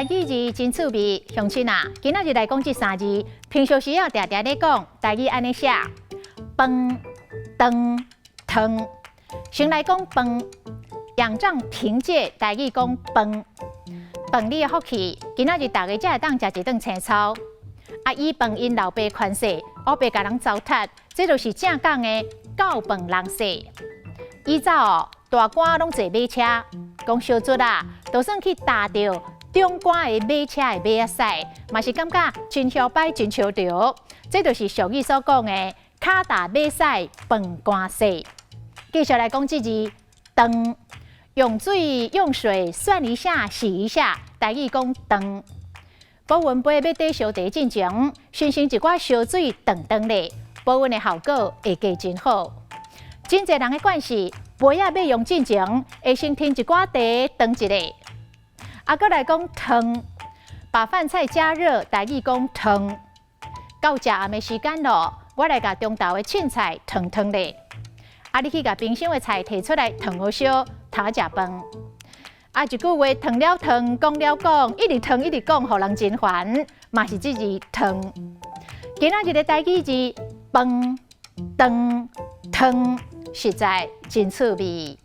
台語字真趣味，鄉親啊，今仔日來講這三字，平常時啊定定咧講，台語按呢寫：飯、腸、湯。先來講飯，仰仗憑借，台語講飯。飯你的福氣，今仔日大家才會當食一頓青草。啊，以飯𪜶老爸權勢，烏白共人糟蹋，這就是正港的狗飯人世。以早哦，大官攏坐馬車，講相捽啊，就算去踏著長官的馬車的馬仔屎，嘛是感覺真囂擺、真潮流。這就是俗語所講的跤踏馬屎飯官世。繼續來講這字，腸，用水用水涮一下、洗一下，台語講腸。保溫杯欲綴燒茶進前，先先一寡燒水燙燙咧，保溫的效果會加真好。真濟人的慣勢，杯仔欲用進前，會先添一寡茶燙一下。啊，閣來講湯，把飯菜加熱，台語講湯。到食暗的時間咯，我來共中晝的凊菜燙燙咧。啊，你去共冰箱的菜提出來燙予燒，通食飯。啊，一句話燙了燙，講了講，一直燙一直講，予人真煩，嘛是這字湯。今仔日的台語字飯、腸、湯，實在真趣味。